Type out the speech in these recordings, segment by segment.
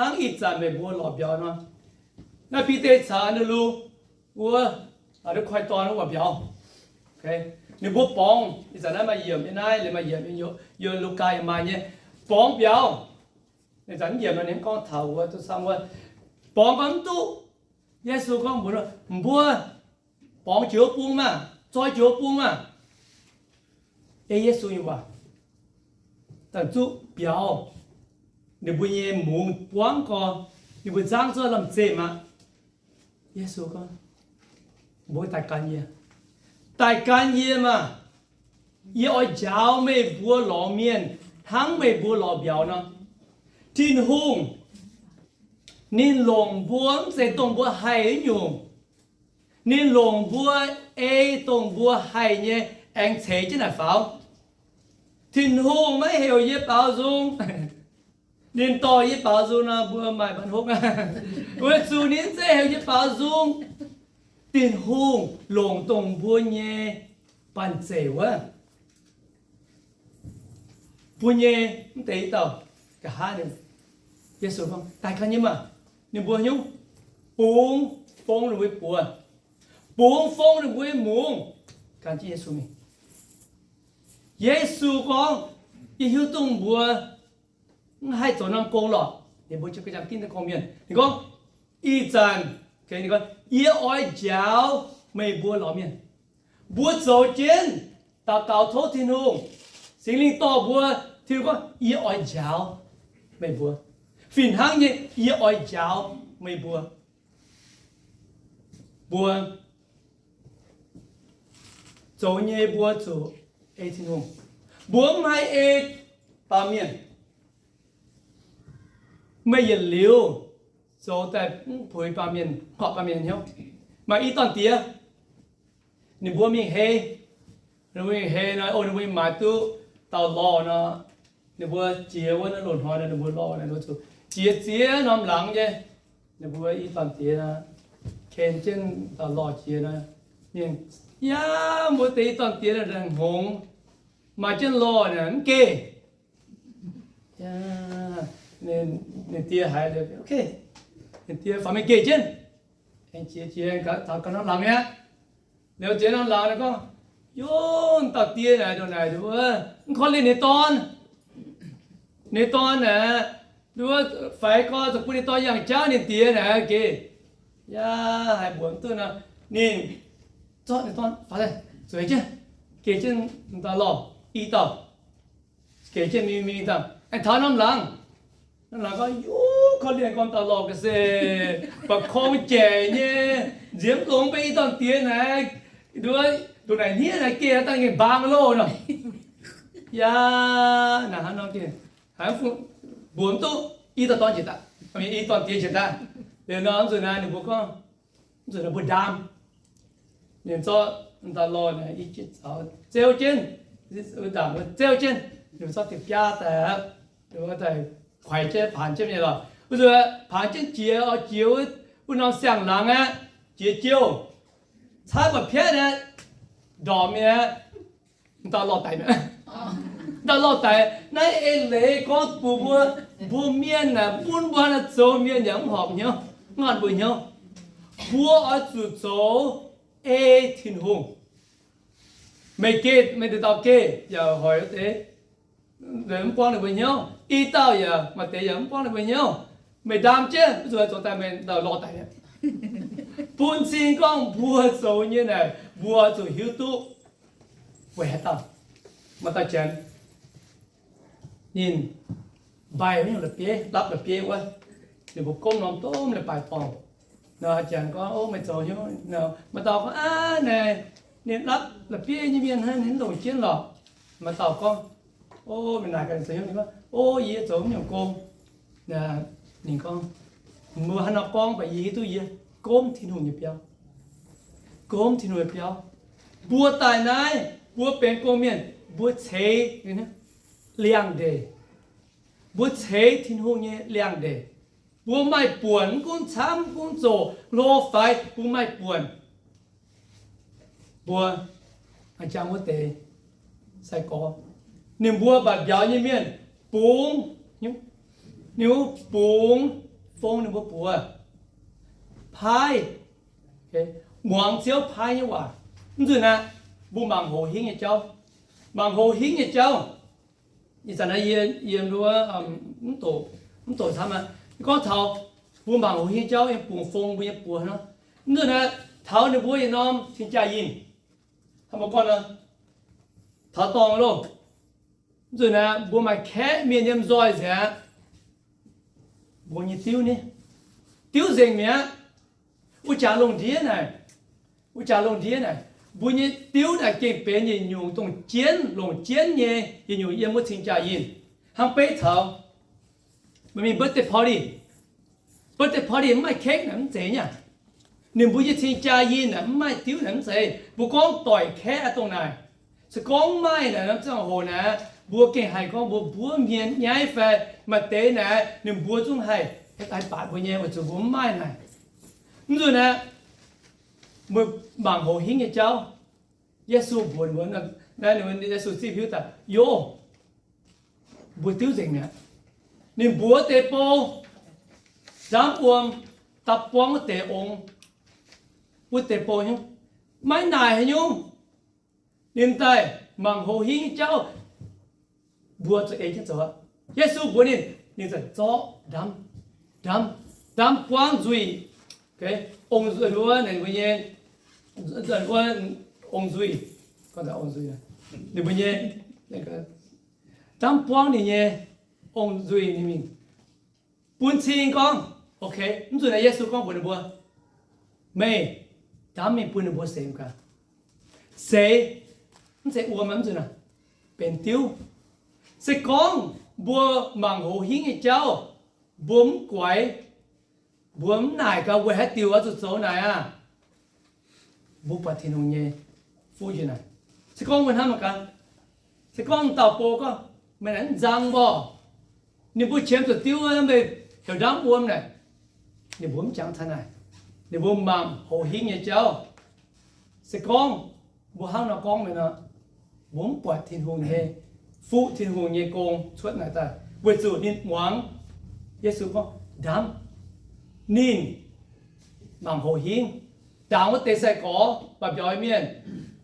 hnangv ih zanc meih mbuo lorz mbiauz nor. Naaiv Bide caux An^nde^lu wuov, aa, koi dorn wuov mbiauz. Ninh mbuo borngz, ih zanc naaiv maaih yiemc nyei naaiv, maaih yiemc nyei, Lugaa yaac maaih nyei. Borngz mbiauz, ih zanc yiemc nor ninh gorngv taux wuov, duqv camv wuov, borngz gorngv mv duqv. Yesu gorngv mbuox mbuo, borngz jiex wuov bung maah, zoi jiex wuov bung maah. Ei Yesu nyei waac, daaih zuqv mbiauz, ninh mbuo nyei mungz buangv gorx, ninh mbuo nzangv zuov lamh zemh aqv. Yesu gorngv, mbuo daaih gan yie, daaih gan yie maah! Yie oix njaaux meih mbuo lorz mienh hnangv meih mbuo lorz mbiauz nor. Tin-Hungh ninh longc mbuo mv zeiz dongh mbuo haih nyungc. Ninh longc mbuo ei dongh mbuo haih nyei aengx ceix jienv naaic faaux. Tin-Hungh maiv heuc yie baaux nzung. Ninh dorh yie baaux nzung nor, mbuo maaih mbaanh hopv aqv. Weic zuqc ninh mv zeiz heuc yie baaux nzung. Tin-Hungh longc dongh mbuo nyei banh zeic wuov, mbuo nyei mv deix i dauh nqa'haav ninh. Yesu gorngv, daaih gan yie maah! Ninh mbuo nyungc bungx fong ninh mbuo nyei buoz, bungx fong ninh mbuo nyei mungz, gan jienv Yesu mingh. Yesu gorngv, yie hiuv duqv mbuo mv haih zoux norm gong lorqc. Ninh mbuo jiex ga'jang ginv daaih gorngv mienh, ninh gorngv, ih zanc, yie oix njaaux meih mbuo lorz mienh. Mbuo zoux jienv daux gaux tov Tin-Hungh, Singx Lingh dorh mbuo. Tin-Hungh gorngv, yie oix njaaux meih mbuo. Fih hnangv nyei, yie oix njaaux meih mbuo. Mbuo zoux nyei mbuo zuqc ei Tin-Hungh. Mbuo mv haih ei baamh mienh. Meih yietc liuz zoux daaih mv puix baamh mienh, horpc baamh mienh hnyouv. Maaih i dorn-diex, ninh mbuo mingh hei, ninh mbuo mingh hei nor, o, ninh mbuo maaiz duqv dauh lorh nor, ninh mbuo jiex wuov naaiv loz-hnoi nor, ninh mbuo lorh nor, ninh mbuo zuqc jiex ziex norm laangz nyei. Ninh mbuo i dorn-diex ken jienv dauh lorh jiex nor, ninh, yaac mbuo deix i dorn-diex hngongx, maaih jienv lorh naaic mv geh. Ninh die haiz, ninh die faaux mingh geh jienv, aengx jiex jiex taux ganh norm laangz mi'aqv. Liuz jiex norm laangz ninh gorngv, yungv dauh die naaic ndongc naaic, mv korv-lienh ninh dorn. Ninh dorn naaic, nduov faix gorx zuqc bun ninh dorn yangh jauv ninh diex naaic geh. Yaac haiz mbuox mv duqv nor, ninh zorqv ninh dorn faaux daaih zueiz jienv, geh jienv dauh lorh i dauh, geh jienv mingh mingh daaih aengx taux norm laangz. Norm laangz gorngv, yungv korv-lienh gorngv dauh lorh ga'sie, ba'kongx jaic nyei, nziex mv longx beiv i dorn-diex naaic, nduov ndongc naaic hniev naaic geh dangh gengh mbaang loh nor. Yaac naaic hnangv nor gengh haiz mbuox mv duqv, i dauh dorn njiec daaih, i dorn-diex njiec daaih. Liuz nor mv zuqc naaic ninh mbuo gorngv, mv zuqc naaic mbuo ndaam. Ninh zorqv dauh lorh naaic i zaux zeuv jienv, zeuv jienv, ninh zorqv diuh biaa daaih, daaih kuaix jienv, paanx jienv nyei lorqc. Wuov nzunc paanx jienv jiex oix jiex wuov norm siang-laangz aqv, jiex jiouv, caaiv mba'piatv aqv, ndorpc mi'aqv. Dauh lorh daic mi'aqv. Dauh lorh daic. Naaiv eix leiz gorngv bun mbuo, mbuo mienh aah, bun mbuo naaiv zoux mienh yaac mv horpc hnyouv, mv horpc mbuo hnyouv. Mbuo oix zuqc zoux ei Tin-Hungh. Meih geh, meih deix dauh geh yaac hoic wuov deix, mv buangv ninh mbuo hnyouv. I dauh yaac maaih deix yaac mv buangv ninh mbuo hnyouv. Meih ndaam jienv, mv zuqc zoux daaih meih dauh lorh daic mi'aqv. Bun cing gorngv mbuo zoux nyei naaic, mbuo zuqc hiuv duqv weic haaix dauh. Maaih dauh janx, ninh mbaih wuov nyungc la'bieiv, lapv la'bieiv wuov, ninh mbuo gomv norm domh leiz-baaix dorngh. Nor janx gorngv, o, meih zoux hnyouv. Maaih dauh gorngv, aav, naaic, ninh lapv la'bieiv nyei mienh hnangv, ninh mv longc jienv lorqc. Maaih dauh gorngv, o, meih naaic gaax ninh zoux hnyouv. Ninh gorngv, o, yie zoux wuov nyungc gong. Ninh gorngv, mbuo hnangv nor gorngv baac yie hiuv duqv yie gomv Tin-Hungh nyei biauv. Gomv Tin-Hungh nyei biauv. Mbuo daaih naaiv, mbuo benx gong-mienh, mbuo ceix liangx-ndeic. Mbuo ceix Tin-Hungh nyei liangx-ndeic. Mbuo maaih buonc, mv gunv camv, mv gunv zoqc, hlo faix, mbuo maaih buonc. Mbuo jangx wuov deix sai-gorx, ninh mbuo mbatc mbiauz nyei mienh bungx, ninh mbuo bungx fong ninh mbuo buoz, paaiv, muangx Ziouv paaiv nyei waac. Mv nzunc naaiv, mbuo mangc hoz hingv nyei jauv. Mangc hoz hingv nyei jauv. Ih zanc naaiv yie, yie mv doqc, mv doqc camv aqv. Gorngv taux mbuo mangc hoz hingv nyei jauv, yiem bungx fong mbuo nyei buoz nor. Mv nzunc naaiv, taux ninh mbuo yietc norm cing-jaa yinh, taux dorngh loh. Mv nzunc naaiv, mbuo maaih kaeqv mienh yiem nzoih nzengc aqv. Mbuo nyei diuv ni, diuv nzengc mi'aqv. Wuov jaax lungh ndiev naaic, wuov jaax lungh ndiev naaic, mbuo nyei diuv naaic gengh benx yietc nyungc dongh jienv, longc jienv nyei, yietc nyungc yiem wuov cing-jaa yinh. Hnangv beiv taux meih mingh birthday party, birthday party mv maaih cake naaic mv zeiz nyei aqv. Ninh mbuo nyei cing-jaa yinh naaic mv maaih diuv naaic mv zeiz. Mbuo gorngv doic kaeqv aqv dongh naaic. Se gorngv maaih naaic, norm ziangh hoc naaic, mbuo gengh haih gorngv mbuo mbuov hmien nyaiv fai maaih deix naaic, ninh mbuo zungv haih, haih baatc mbuo nyei, weic zuqc mbuo mv maaih naaic. Mv nzunc naaic, mbuo mangc hoz hingv nyei jauv. Yesu mbuox mbuo, naaiv Yesu zipv hiuv daaih, Yov, mbuo diuv nzengc mi'aqv. Ninh mbuox deix bou, nzamv wuom, dapv buangv wuov deix ong, wuov deix bou hnyouv, maiv naaic haaix nyungc. Ninh daaih mangc hoz hingv nyei jauv, mbuo zuqc ei jienv zoux aqv. Yesu mbuox ninh, ninh ziouc zorqv ndamv, ndamv, ndamv buangv nzuih, ong, wuov, ninh mbuo nyei, wuov, ong nzuih, ong nzuih, ninh mbuo nyei, ndamv buangv ninh nyei ong nzuih ninh mingh bun cing gorngv, ok. Mv nzunc naaiv Yesu gorngv mbuox ninh mbuo, meih ndamv mingh bun ninh mbuo seix gaax. Seix, mv zeiz wuom, mv nzunc naaiv benx diuv. Se gorngv mbuo mangc hoz hingv nyei jauv, mbuo mv guaix, mbuo mv naaic gaax weic haaix diuc oix zuqc zoux naaic aah, mbuo buatc Tin-Hungh nyei fuqv njiec naaic. Se gorngv mbuo hnamv gaax, se gorngv dauh bou gorngv, meih naaic mv nzang mborh, ninh mbuo qiemx zuqc diuv, meih heuc ndamv wuom naaic, ninh mbuo mv jangx taux naaic. Ninh mbuo mangc hoz hingv nyei jauv. Se gorngv mbuo hnangv nor gorngv meih nor, mbuo mv buatc Tin-Hungh nyei fuqv, Tin-Hungh nyei gong cuotv naaic daaih, weic zuqc ninh muangx Yesu gorngv ndamv. Ninh mangc hoz hingv, ndaangc wuov deix sai-gorx, baac mbiauz mienh,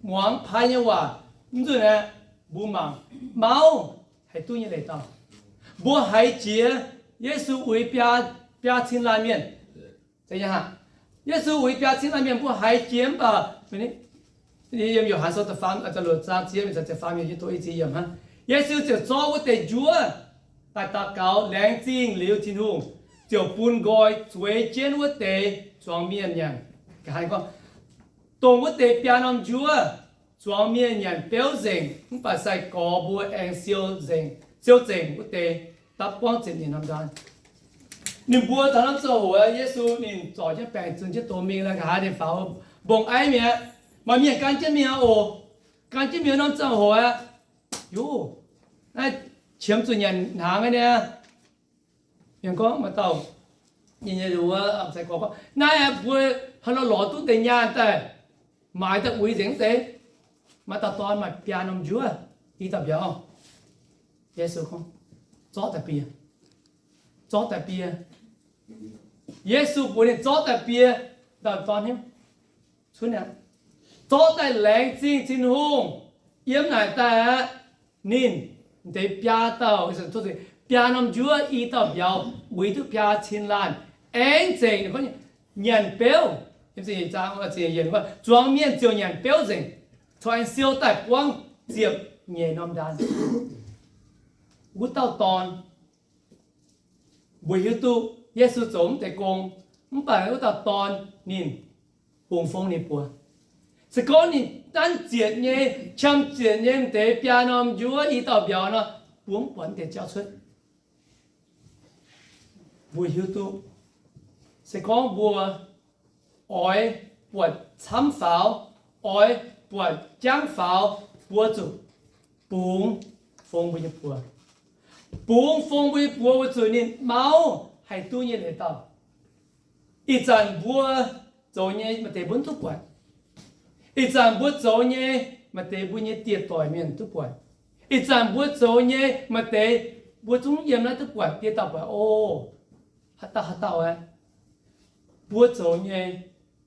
muangx paaiv nyei waac. Mv nzunc aeqv, mbuo mangc, mauv haiz duqv nyei leiz dauh. Mbuo haiz jiex Yesu uix biaa, biaa cin laanh mienh. Yesu uix biaa cin laanh mienh mbuo haiz jiex mv baac yiem Yo^han Sou da'faam, da'luoqc zaang ziepc, ziepc faam yiemc, yie doqc i ziex yiemc hnangv. Yesu ziouc zorqv wuov deix njuov daaih daux gaux, laengz zingh liuz Tin-Hungh, ziouc bun nqoi zueiz jienv wuov deix zuangx mienh nyanc. Nqa'haav gorngv, dongh wuov deix biaa norm njuov, zuangx mienh nyanc beuv nzengc, mv baac sai-gorx mbuo aengx siou nzengc, siou nzengc wuov deix dapv buangv ziepc nyeic norm ndaan. Ninh mbuo taux norm ziangh hoc, Yesu ninh zorc jienv baengc zunh jienv doz mingh, nqa'haav ninh faaux mbong aiv mi'aqv. Maaih mienh gan jienv mingh oc. Gan jienv mingh norm ziangh hoc aqv, yov, naaiv qiemx zuqc nyanc hnaangx aqv niaa. Mienh gorngv, maaih dauh nyei, nyei wuov sai-gorx gorngv, naaiv aeqv, mbuo haaix nor lorz duqv deix nyaanh daaih, maaiz daaih uix nzengc wuov deix? Maaih dauh dorn maaih biaa norm njuov, i dauh mbiauz. Yesu gorngv, zorqv daaih bie, zorqv daaih bie. Yesu mbuox ninh zorqv daaih bie, dauh dorn hnyouv, cunv aqv, zorqv daaih laengz zingh Tin-Hungh. Yiem naaic daaih aqv, ninh deix biaa dauh, biaa norm njuov, i dauh mbiauz, uix duqv biaa cin laanh, aengx nzengc nyanc beuv. Zuangx mienh ziouc nyanc beuv nzengc, corc aengx siou daaih buangv ziepc nyeic norm ndaan. Wuov dauh dorn mbuo hiuv duqv Yesu zoux mv deix gong, mv baac wuov dauh dorn ninh bungx fong ninh buoz. Se gorngv ninh nanv zietc nyei, qam zietc nyei m'deix biaa norm njuov i dauh mbiauz nor, mbuo mv buatc mv deix jauv cuotv. Mbuo hiuv duqv, se gorngv mbuo oix buatc camv faaux, oix buatc jangv faaux, mbuo zuqc bungx fong mbuo nyei buoz. Bungx fong mbuo nyei buoz weic zuqc ninh mauv haih duqv nyei leiz dauh. Ih zanc mbuo zoux nyei maaih deix mbuo mv duqv buatc. Ih zanc mbuo zoux nyei maaih deix mbuo nyei dieh doic mienh duqv buatc. Ih zanc mbuo zoux nyei maaih deix mbuo zungv yiem naaiv duqv buatc, dieh dauh buatc oc. haaix dauh haaix dauh aqv, mbuo zoux nyei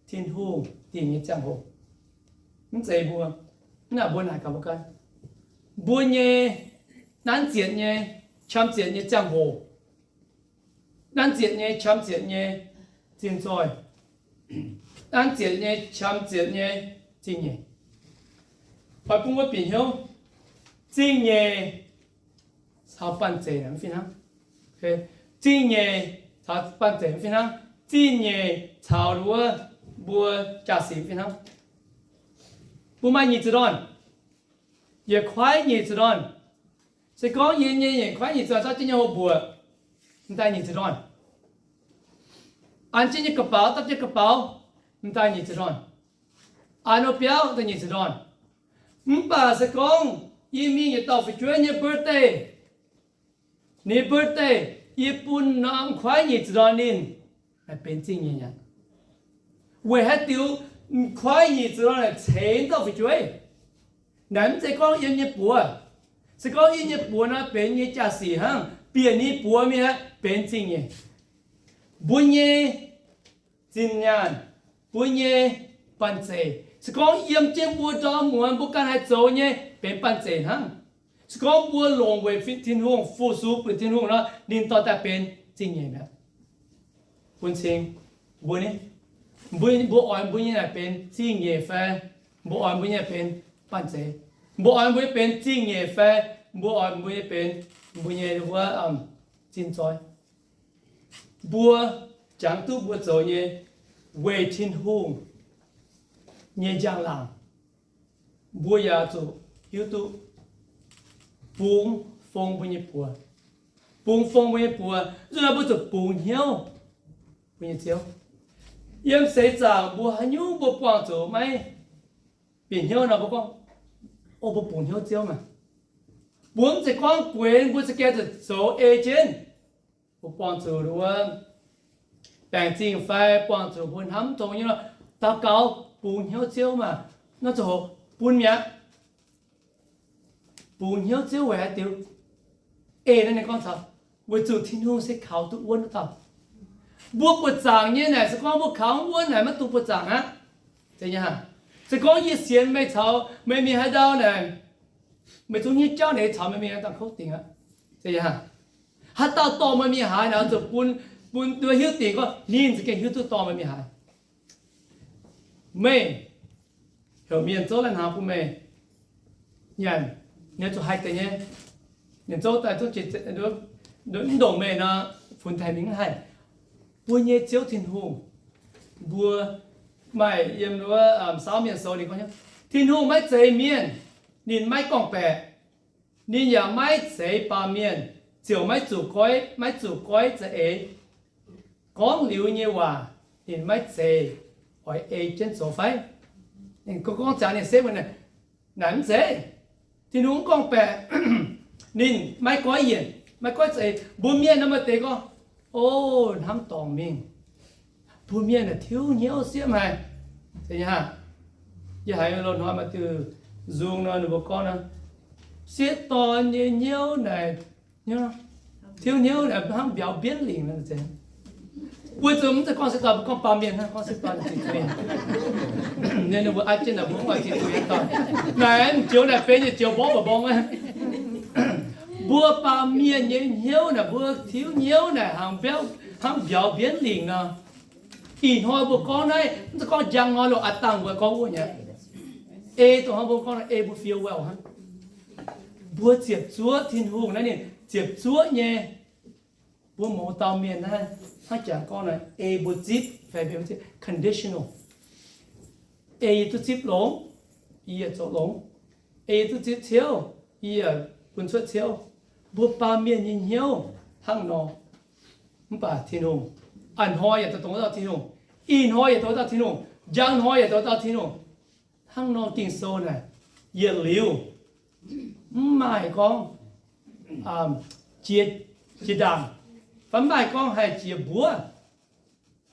Tin-Hungh dingc nyei ziangh hoc, mv zeiz mbuo. Mv naaic mbuo naaic gaax mbuo ganh, mbuo nyei nanv zietc nyei, qam zietc nyei ziangh hoc, nanv zietc nyei, qam zietc nyei zinh zoih, nanv zietc nyei, qam zietc nyei zingh nyeic. Oix bun mbuo bieqc hnyouv, zingh nyeic caux banh zeic mv fih hnangv. Zingh nyeic caux banh zeic mv fih hnangv. Zingh nyeic caux wuov mbuo jaa-sic mv fih hnangv. Mbuo maaih nyic ziepc ndorn, yietc kuaaiv nyic ziepc ndorn. Se gorngv yie nyei yietc kuaaiv nyic ziepc ndorn dapv jienv nyei houv mbuoqc, m'daaih nyic ziepc ndorn. An jienv nyei ga'baux, dapv jienv ga'baux, m'daaih nyic ziepc ndorn. An wuov biauv daaih nyic ziepc ndorn. Mv baac se gorngv yie mingh yietc dauh fu'jueiv nyei birthday, ninh birthday, yie bun norm kuaaiv nyic ziepc ndorn ninh, naaic benx zingh nyeic aqv. Weic haaix diuc m'kuaaiv nyic ziepc ndorn naaic ceix dauh fu'jueiv? Naaic mv zeiz gorngv yiem nyei buoz. Se gorngv yiem nyei buoz nor benx nyei jaa-sic hnangv, bieqc ninh buoz mingh aqv benx zingh nyeic. Mbuo nyei zinh nyaanh, mbuo nyei banh zeic, se gorngv yiem jienv mbuo ndorm muonz mbuo ganh haih zoux nyei benx banh zeic hnangv. Se gorngv mbuo longc weic Tin-Hungh, fu-sux weic Tin-Hungh nor, ninh dorh daaih benx zingh nyeic mi'aqv. Bun cing mbuo ni, mbuo, mbuo oix mbuo nyei naaic benx zingh nyeic fai mbuo oix mbuo nyei benx banh zeic? Mbuo oix mbuo nyei benx zingh nyeic fai mbuo oix mbuo nyei benx mbuo nyei wuov zinh zoih? Mbuo jangx duqv mbuo zoux nyei weic Tin-Hungh nyei njang-laangc, mbuo yaac zuqc hiuv duqv bungx fong mbuo nyei buoz. Bungx fong mbuo nyei buoz, nzunc naaiv mbuo zuqc bungx hnyouv mbuo nyei Ziouv. Yiem seix zaangc mbuo haaix nyungc mbuo buangh zuqc maiv bieqc hnyouv nor, mbuo gorngv, o, mbuo bungx hnyouv Ziouv maah! Mbuo mv zeiz gorngv gueix, mbuo za'gengh zuqc zoux ei jienv. Mbuo buangh zuqc wuov baengc zingh fai buangh zuqc mbuo hnamv tong nyei nor, daux gaux bungx hnyouv Ziouv maah! Nor ziouc bun mi'aqv. Bungx hnyouv Ziouv weic haaix diuc? Ei naaiv ninh gorngv taux, weic zuqc Tin-Hungh se kaux duqv wuonv wuov dauh. Mbuo buoqc zaangc nyei naaic, se gorngv mbuo kaux wuonv naaic maiv dungx buoqc zaangc aqv. Se gorngv yie sienx meih caux meih mingh haaix ndau naaic, meih zungv hnyouv jauv naaic caux meih mingh dangh kouv dingc aqv. Haaix dauh dorh meih mingh haaix naaic, zuqc bun, bun hiuv dingc gorngv ninh za'gengh hiuv duqv dorh meih mingh haaix. Meih heuc mienh zouv lai-hnaangx bun meih nyanc, ninh zuqc haih deix nyei. Mienh zouv daaih zungv mv ndongc meih nor, funx taux mingh mv haih. Mbuo nyei Ziouv Tin-Hungh, mbuo maaih yiem wuov Saauv Mienh Sou ninh gorngv, Tin-Hungh maiv zeiz mienh, ninh maiv gorngv-baeqc. Ninh yaac maiv zeiz baamh mienh, ziouc maiv zuqc goiv, maiv zuqc goiv za'eix. Gorngv liuz nyei waac ninh maiv zeiz oix ei jienv zoux fai? Ninh gorngv, gorngv ziangx ninh setv naaic mv zeiz. Tin-Hungh mv gorngv-baeqc, ninh maiv goiv yienc, maiv goiv za'eix. Mbuo mienh nor maaih deix gorngv, o, hnamv dorngc mingh. Mbuo mienh naaic tiuv hnyouv sieqv haic. Yie haiz loz-hnoi maaih diuh nzung nor ninh mbuo gorngv nor, sieqv dorn nyei hnyouv naaic, tiuv hnyouv naaic hnangv mbiauz mbienv lingc nor. Weic zuqc mv zeiz gorngv sieqv dorn, mbuo gorngv baamh mienh hnangv, gorngv sieqv dorn, ninh mbuo aiv jienv naaic mbuo mv oix ziex zuqc yiem dorn. Naaic m'joux naaic benx yietc joux mborqv mba'mborng aqv. Mbuo baamh mienh nyei hnyouv naaic, mbuo tiuv hnyouv naaic hnangv mbiauz, hnangv mbiauz mbienv lingc nor. Ih hnoi mbuo gorngv naaiv, mv zeiz gorngv njang hnoi loz aav dangh mbuo gorngv wuov nyei. Ei dongh hnoi mbuo gorngv ei mbuo feel well hnangv. Mbuo ziepc zuoqv Tin-Hungh naaiv, ninh ziepc zuoqv nyei. Mbuo mouz dauh mienh naaiv hnangv jangx gorngv naaiv, ei mbuo zipv fai mbuo zipv, conditional. Ei yie duqv zipv longx, yie yaac zoux longx. Ei yie duqv zipv ciouv, yie yaac bun cuotv ciouv. Mbuo baamh mienh nyei hnyouv hnangv nor. Mv baac Tin-Hungh, a'hnoi yaac dongh dauh Tin-Hungh, ih hnoi yaac dongh dauh Tin-Hungh, njang hnoi yaac dongh dauh Tin-Hungh. Hnangv nor Ging-Sou naaic yietc liuz mv maaih gorngv jiex, jiex ndaangc, fai mv maaih gorngv haih jiex mbuov.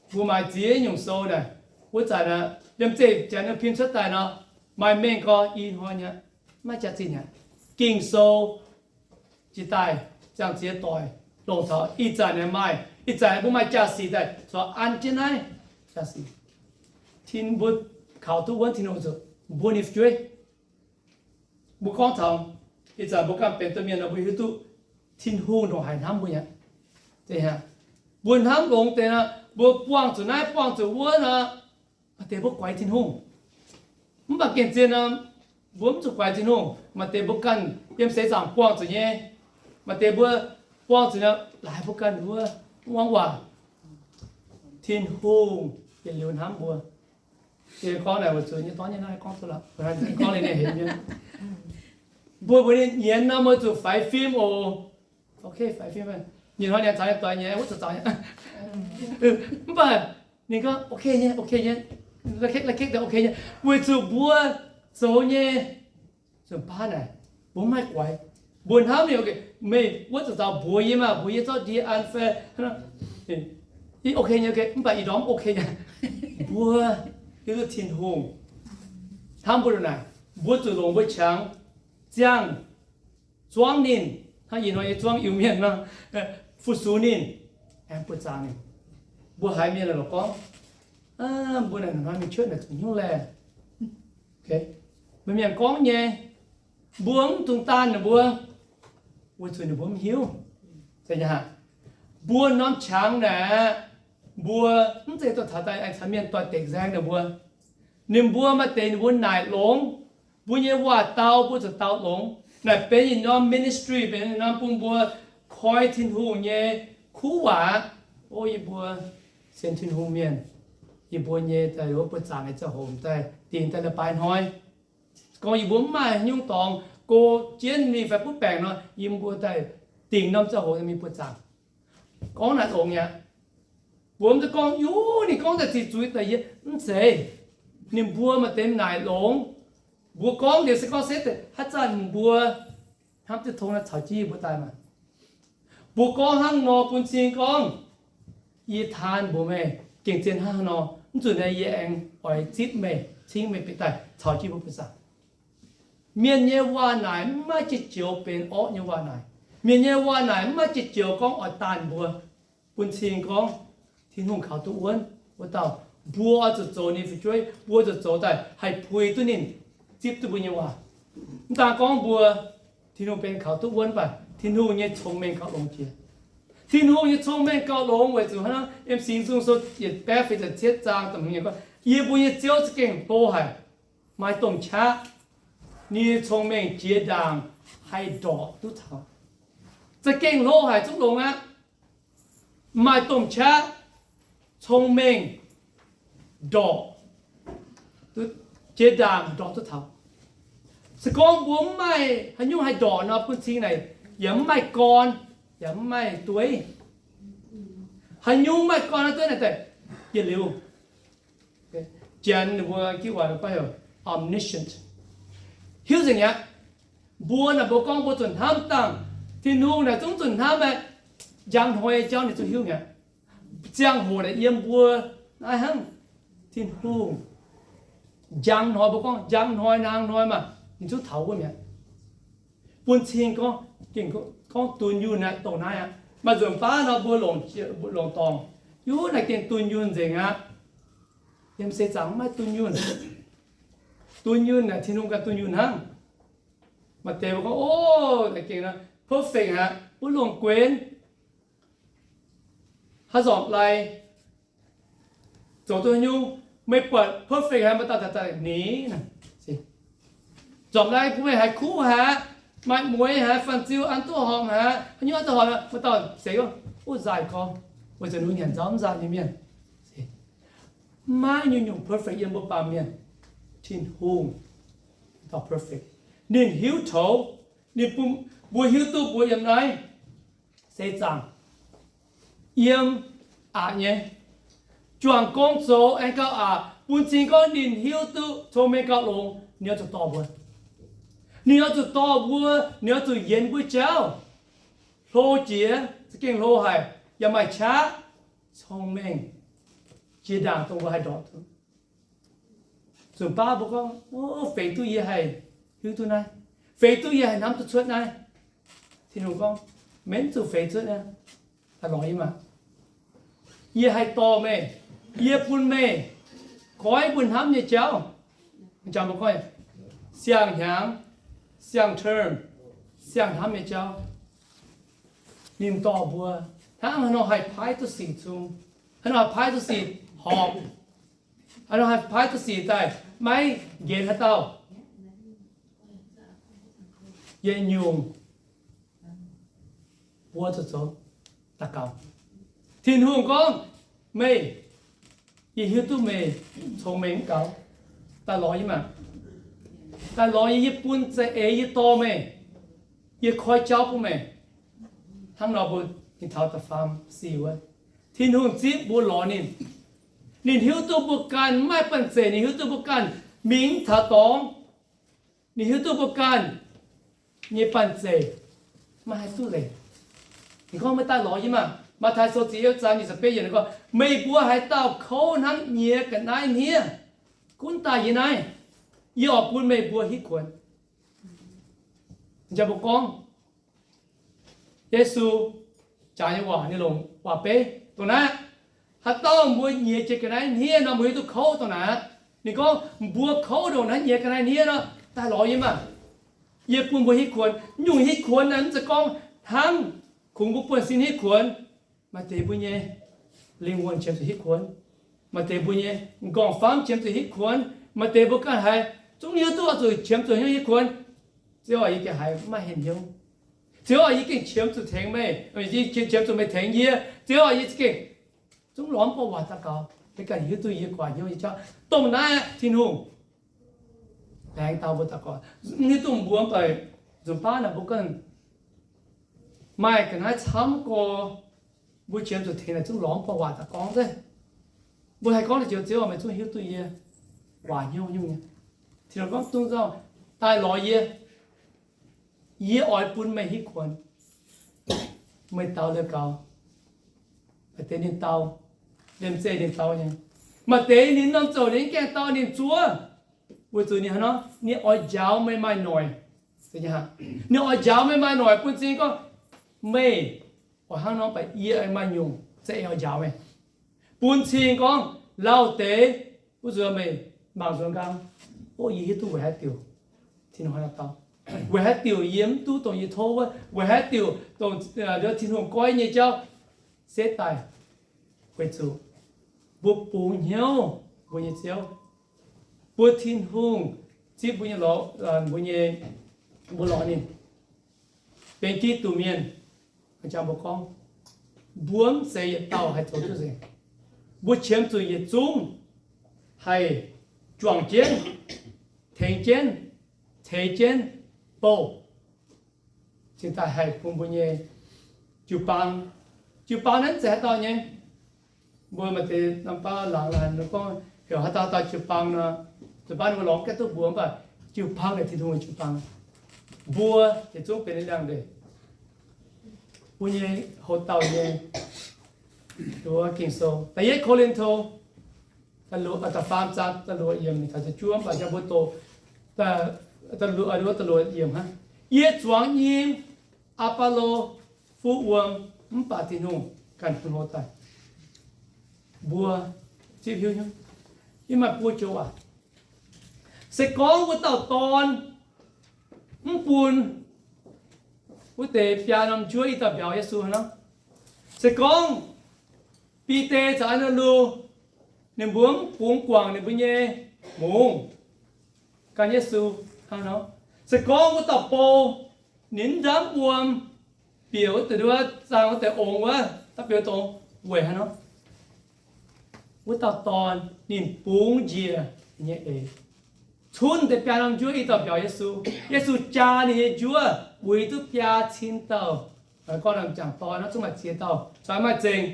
Mbuo maaih ziex nyungc sou naaic, wuov zanc naaic liemh zeih janx pin cuotv daaih nor, maaih mengh gorx, ih hnoi nyei maiv jaax zinh aqv. Ging-Sou jiex daaih ziangh ziex doic, longc taux ih zanc naaic maaih Ih zanc mbuo maaih jaa-sic daaih corc an jienv naaiv jaa-sic. Tin, mbuo kaux duqv wuonv Tin-Hungh zuqc mbuo ninh fu'jueiv. Mbuo gorngv taux ih zanc mbuo ganh benx domh mienh nor, mbuo hiuv duqv Tin-Hungh ndongc haaix hnamv mbuo aqv. Mbuo hnamv longx deix nor, mbuo buangh zuqc naaiv buangh zuqc wuov nor, maaih deix mbuo guaix Tin-Hungh. Mv baac gengh zien nor, mbuo mv zuqc guaix Tin-Hungh. Maaih deix mbuo ganh yiem seix zaangc buangh zuqc nyei. Maaih deix mbuo buangh zuqc nor, laaix mbuo ganh mbuo mv muangx waac. Tin-Hungh yietc liuz hnamv mbuo. Yie gorngv naaic weic zuqc nyei dorv nyei naaiv gorngv duqv lorqc, gorngv liuz ninh hemx nyei. Mbuo mbuox ninh nyienz nor, mbuo zuqc faix fim oc. Ok, faix fim. Nyei hnoi nyanc caux nyei doic nyei wuov zuqc zaux nyei. Mv baac ninh gorngv ok nyei, ok nyei. La'ketv, la'ketv daaih ok nyei, weic zuqc mbuo zoux nyei nzunc baav naaic, mbuo mv haih guaix. Mbuo hnamv ninh, ok, meih wuov zuqc zaux mbuox yie maah, mbuox yie zorqv ndie an fai, ok nyei, ok, mv baac ih ndorm ok nyei. Mbuo hiuv duqv Tin-Hungh hnamv mbuo ndongc naaic, mbuo zuqc longc mbuo qangx ziangh zuangv ninh, hnangv ih hnoi nyei zuangv Iu-Mienh nor, fu-sux ninh, aengx buoqc zaangc ninh. Mbuo haiz mienh lorz gorngv, mbuo naaic hnoi mingh cuotv naaic zuqc hnyouv laeh. Mbuo mienh gorngv nyei, mbuo mv dungx daanh ninh mbuo, weic zuqc ninh mbuo mv hiuv. Mbuo norm qangx naaic, mbuo mv zeiz dorh taux daaih aengx caux mienh doix-dekc nzaeng ninh mbuo. Ninh mbuo maaih deix ninh mbuo naaic longx. Mbuo nyei waac-dau mbuo zuqc dau longx. Naaic benx yietc norm ministry, benx yietc norm bun mbuo koi Tin-Hungh nyei kuv waac aqv. O yie mbuo sienx Tin-Hungh mienh, yie mbuo nyei daaih wuov buoqc zaangc nyei ziangh hoc daaih dingc daaih leiz-baaix hnoi. Gorngv yie mbuo mv maaih haaix nyungc dorngx go jienv mingh fai butv baengc nor, yie mbuo daaih dingc norm ziangh hoc mingh buoqc zaangc. Gorngv naaic longx mi'aqv. Mbuo mv zeiz gorngv, yie, ninh gorngv daaih ziqc zuiz daaih yie, mv zeiz. Ninh mbuo maaih deix naaic longx. Mbuo gorngv liuz se gorngv setv deix haaix zanc mbuo hnamv duqv tong naaiv caux jienv yie mbuo daaih maah. Mbuo gorngv hnangv nor bun cing gorngv, yie taan mbuox meih, gengh zien hnangv haaix nor, mv zuqc naaiv yie aengx oix zipv meih, cingv meih bieqc daaih caux jienv mbuo buoqc zaangc. Mienh nyei waac naaic mv maaih jiex joux benx orqv nyei waac naaic. Mienh nyei waac naaic mv maaih jiex joux gorngv oix daanh mbuo, bun cing gorngv Tin-Hungh kaux duqv wuonv wuov dauh, mbuo oix zuqc zoux ninh fu'jueiv, mbuo zuqc zoux daaih haih puix duqv ninh, zipv duqv mbuo nyei waac. Mv daan gorngv mbuo, Tin-Hungh benx kaux duqv wuonv, mv baac Tin-Hungh nyei cong-mengh gauh longx jiex. Tin-Hungh nyei cong-mengh gauh longx weic zuqc hnangv M. Singx Nzung Sou yietc baeqv feix ziepc cietv zaang, yie gorngv, yie mbuo nyei Ziouv za'gengh hlo haic, maaih domh qaqv, ninh nyei cong-mengh jiex ndaangc haih ndorqc duqv taux. Za'gengh hlo haic zungv longx aqv. Maaih domh qaqv, cong-mengh, ndorqc, jiex ndaangc ndorqc duqv taux. Se gorngv mbuo mv maaih haaix nyungc haih ndorqc nor, bun cing naaic yaac mv maaih gorn, yaac mv maaih dueiv. Haaix nyungc maaih gorn dueiv naaic daaih yietc liuz. Janx ninh mbuo ginv waac gorngv heuc omniscient, hiuv nzengc mi'aqv. Mbuo naaic mbuo gorngv mbuo zuqc hnamv dangh, Tin-Hungh naaic zungv zuqc hnamv aqv. Njang hnoi jauv ninh zungv hiuv mi'aqv. Ziangh hoc naaic yiem mbuo naaiv hnangv, Tin-Hungh njang hnoi, mbuo gorngv njang hnoi naang hnoi maah, ninh zungv taux wuov mi'aqv. Bun cing gorngv, gengh gorngv dunh yunh aqv, dongh naaiv aqv. Maaih nzunc baav nor mbuo longc, longc dorngc, yie naaic gengh dunh yunh nzengc aqv. Yiem seix zaangc maiv dunh yunh. Dunh yunh naaic Tin-Hungh ganh dunh yunh hnangv. Maaih deix mbuo gorngv, o, naaic gengh perfect aqv, mbuo longc guenx. Haaix nzormc lai zoux duqv haaix nyungc, meih buatc perfect haic, maaih dauh daaih daaih ninh, nzormc lai bun meih haiz kuv haic, maaih mueiz haic, fanh ziu an duqv horpc haic, haaix nyungc an duqv horpc, maaih dauh seix gorngv, o, nzaaih gorx, weic zuqc ninh nyanc nzauv mv nzaaih nyei mienh. Maiv nyungc-nyungc perfect yiem mbuo baamh mienh. Tin-Hungh dauh perfect. Ninh hiuv taux, ninh bun mbuo hiuv duqv mbuo yiem naaiv seix zaangc yiem aqc nyei, juangc gong zoux aengx gauh aqc, bun cing gorngv ninh hiuv duqv cong-mengh gauh longx, ninh oix zuqc dorh mbuo. Ninh oix zuqc dorh mbuo, ninh oix zuqc yienx mbuo jauv. Hlo jiex, za'gengh hlo haic, yaac maaih qaqv, cong-mengh, jiex ndaangc dongh mbuo haih ndortv duqv. Nzunc baav mbuo gorngv, o, feix duqv yie haih hiuv duqv naaiv, feix duqv yie haih hnamv duqv cuotv naaiv. Tin-Hungh gorngv, meih mv zuqc feix cuotv naaiv, daaih lorz yie maah. Yie haih dorh meih. Yie bun meih goiv mbuo hnamv nyei jauv. Siang-hnyangx, siang-term, siang-hnamv nyei jauv. Ninh dorh mbuo hnangv haaix nor haih paaiv duqv sic zung, haaix nor haih paaiv duqv sic horpc, haaix nor haih paaiv duqv sic daaih maiv nqenx haaix dauh. Yietc nyungc mbuo zuqc zoux daux gaux. Tin-Hungh gorngv, meih, yie hiuv duqv meih congx mengh mv gaux. Daaih lorz yie maah! Daaih lorz yie, yie bun za'eix yie dorh meih, yie koi jauv bun meih. Hnangv nor mbuo, ninh taux da'faam sic wuov, Tin-Hungh zipv mbuo lorz ninh. Ninh hiuv duqv mbuo ganh maiv maaih banh zeic, ninh hiuv duqv mbuo ganh mingh taux dorngx. Ninh hiuv duqv mbuo ganh nyei banh zeic maiv haih duqv leiz. Ninh gorngv, meih daaih lorz yie maah! Matv^taai Sou ziepc yietv zaang nyic ziepc betv yiemc ninh gorngv, meih mbuo haaix dauh kouv hnangv nyiex ga'naaiv hniev, gunv daaih yie naaiv, yie oix bun meih mbuo hitv kuonx. Jang mbuo gorngv, Yesu jaax nyei waac, ninh longc waac-beiv dongh naaiv, haaix dauh mbuo nyiex jiex ga'naaiv hniev nor, mbuo hiuv duqv kouv dongh naaiv aqv. Ninh gorngv mbuo kouv ndongc naaiv nyiex ga'naaiv hniev nor, daaih lorz yie maah! Yie bun mbuo hitv kuonx. Nyungc hitv kuonx naaiv mv zeiz gorngv hnangv kungx mbuo buonv-sin hitv kuonx. Maaih deix mbuo nyei lingh wuonh qiemx zuqc hitv kuonx. Maaih deix mbuo nyei m'nqorngv-famv qiemx zuqc hitv kuonx. Maaih deix mbuo ganh haiz zungv hiuv duqv oix zuqc qiemx zuqc hnyouv hitv kuonx. Ziouv aah, yie gengh haiz maiv henh hnyouv. Ziouv aah, yie gengh qiemx zuqc tengx meih, qiemx zuqc meih tengx yie. Ziouv aah, yie gengh zungv lorz mv buatc waac daux gaux, meih ganh hiuv duqv yie guaax hnyouv nyei jauv. Dongh naaiv aqv, Tin-Hungh laengz dau mbuo daux gaux. Mv hiuv duqv mbuo mv baac nzunc baav naaic mbuo ganh maaih ga'naaiv camv gorx, mbuo qiemx zuqc tengx naaic zungv lorz mv buatc waac daux gaux gorngv. Mbuo haih gorngv deix joux, Ziouv, meih zungv hiuv duqv yie guaax hnyouv nyungc nyei. Tin-Hungh gorngv, Dungx nzauh, daaih lorz yie. Yie oix bun meih hitv kuonx. Meih daux liuz gaux. Maaih deix ninh dau, liemh zeih ninh dau nyei. Maaih deix ninh norm zouc ninh mv gaengh dau, ninh zuov. Weic zuqc ninh hnangv nor, ninh oix njaaux meih maaih noic. Ninh oix njaaux meih maaih noic bun cing gorngv, meih oix hnangv nor baac yie maaih nyungc za'eix oix njaaux meih. Bun cing gorngv lauh deix wuov nzuonx meih mangc nzuonx nqaang, o, yie hiuv duqv weic haaix diuc Tin-Hungh hnangv nor dau. Weic haaix diuc yie mv duqv dongh yie tov wuov? Weic haaix diuc dongh Tin-Hungh goiv nyei jauv setv daaih? Weic zuqc mbuo bungx hnyouv mbuo nyei Ziouv, mbuo Tin-Hungh zipv mbuo nyei lorz, mbuo nyei, mbuo lorz ninh benx Giduc mienh. Jang mbuo gorngv, mbuo mv zeiz yietc dauh haih zoux duqv nzengc. Mbuo qiemx zuqc yietc zungv haih juangc jienv, tengx jienv, ceix jienv, bouh, cingx daaih haih bun mbuo nyei jiu-baang. Jiu-baang naaiv mv zeiz haaix dauh nyei. Mbuo maaih deix norm baav laangz laanh gorngv heuc haaix dauh dauh jiu-baang nor, zuqc baav ninh mbuo lorz gaengh duqv mbuox, mv baac jiu-baang naaic Tin-Hungh nyei jiu-baang. Mbuo yietc zungv benx ninh liangx-ndeic, mbuo nyei houx-dauh nyei. Ging-Sou da'yietv Ko^lin^to da'faam zaang da'luoqc yiemc taux da'juov, mv baac jang mbuo doqc da'luoqc yiemc hnangv. Yie zuangx nyim Apollo fuqv wuom, mv baac Tin-Hungh ganh bun hlo daaih. Mbuo zipv hiuv nyei, yie maaih buo joux waac. Se gorngv wuov dauh dorn mv bun wuov deix biaa norm njuov ih dauh mbiauz Yesu hnangv nor, se gorngv Bide caux Aa^naa^lu ninh mbuo mv bungx guangc ninh mbuo nyei mungz gan Yesu hnangv nor, se gorngv wuov dauh bou ninh mv ndamv wuom bieqc wuov deix nduov zaangh wuov deix ongx wuov, da'bieux dongh weic haaix nor? Wuov dauh dorn ninh bungx njiec nyei eix, cunv deix biaa norm njuov ih dauh mbiauz Yesu. Yesu jaa ninh nyei njuov uix duqv biaa cin dauh. Gorngv jangc dorn nor zungv maaih ziex dauh, caux maaih zengc.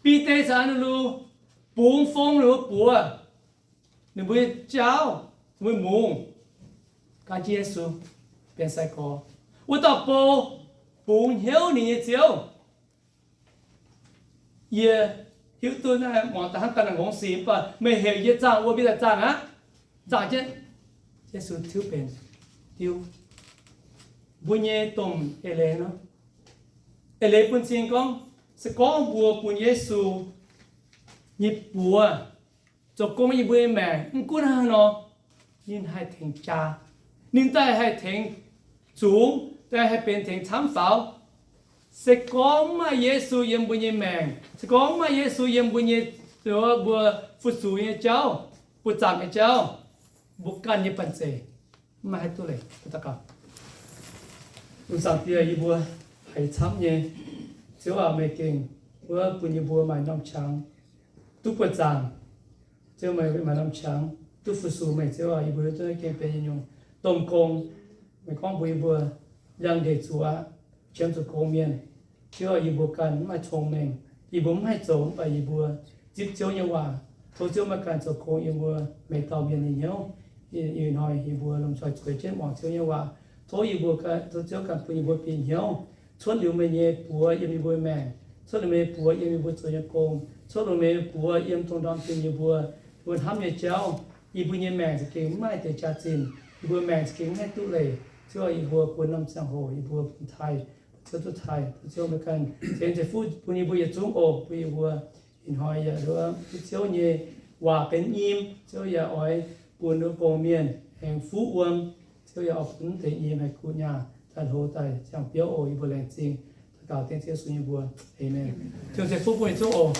Bide caux Aa^naa^lu bungx fong ninh mbuo buoz, ninh mbuo nyei jaauv, ninh mbuo mungz, gan jienv Yesu benx sai-gorx. Wuov dauh bou bungx hnyouv ninh nyei Ziouv. Yie hiuv duqv naaiv muangx daaih hnangv ganh naaic ngongx sic, mv baac meih heuc yie zaangh wuom, yie daaih zaangh aqv. Zaangh jienv, Yesu tiuv benx diuv. Mbuo nyei domh eix leiz nor, eix leiz bun cing gorngv, se gorngv mbuo bun Yesu nyei buoz zoux gong yiem mbuo nyei maengc, mv gunv hnangv haaix nor, ninh haih tengx jaa. Ninh daaih haih tengx zungx, daaih haih benx tengx camv faaux. Se gorngv mv maaih Yesu yiem mbuo nyei maengc, se gorngv mv maaih Yesu yiem mbuo nyei, mbuo fu-sux nyei jauv, buoz-zaangc nyei jauv, mbuo ganh nyei banh zeic mv maaih haaix duqv leiz. Daux gaux. Ih zanc Diex, yie mbuo haiz camv nyei. Ziouv aac, meih gengh wuov bun yie mbuo maaih norm qangx duqv buoz-zaangc. Ziouv, meih maaih norm qangx duqv fu-sux meih. Ziouv aac, yie mbuo hiuv duqv naaiv gengh benx yietc nyungc domh gong. Meih gorngv mbuox yie mbuo, liangx-ndeic zuqc aqv, qiemx zuqc gong mienh. Ziouv aac, yie mbuo ganh mv maaih cong-mengh, yie mbuo mv haih zoux, mv baac yie mbuo zipv Ziouv nyei waac. Tov Ziouv meih ganh zoux gong yiem mbuo meih dauh mienh nyei hnyouv. Ih hnoi yie mbuo lomh nzoih zueiz jienv muangx Ziouv nyei waac. Tov yie mbuo, tov Ziouv ganh bun yie mbuo bieqc hnyouv, cuotv liuz meih nyei buoz yiem yie mbuo maengc, cuotv liuz meih nyei buoz yiem yie mbuo zoux nyei gong, cuotv liuz meih nyei buoz yiem dongh ndorm zinh yie mbuo, yie mbuo hnamv nyei jauv. Yie mbuo nyei maengc za'gengh mv maaih deix jaax-zinh, yie mbuo maengc za'gengh mv haih duqv leiz. Ziouv aac, yie mbuo buonc norm ziangh hoc yie mbuo bun taaih, Ziouv duqv taaih. Tov Ziouv meih ganh ceix fuqv bun yie mbuo yietc zungv oc, bun yie mbuo ih hnoi yaac duqv Ziouv nyei waac benx nyim. Ziouv yaac oix bun wuov gong-mienh aengx fuqv wuom. Ziouv yaac oix bun mv deix nyim haih kuh nyaah daaih hlo daaih ziangh biouv oc. Yie mbuo laengz zingh daux gaux dengv Ziouv Yesu nyei mbuox. Aamen. Ziouv ceix fuqv bun yietc zungv oc.